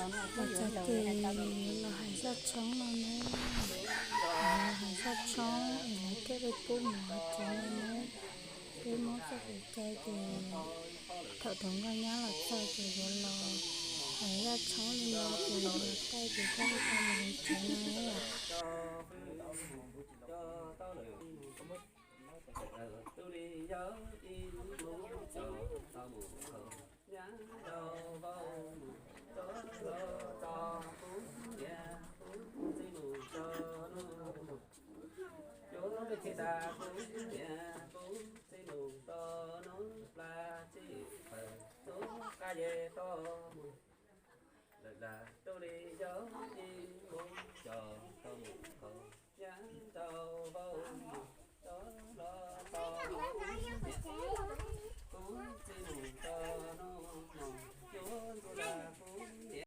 Los txog ces los hais zaj tshoob no ne, los hais zaj tshoob es lawv thiaj li pub mus hauv tsev no ne. Peb Hmoob txoj kev cai ces thaum tus nkauj nyab los txog ces yuav los hais zaj tshoob li no ces los taij ces thiaj li tau mus hauv tsev no ne.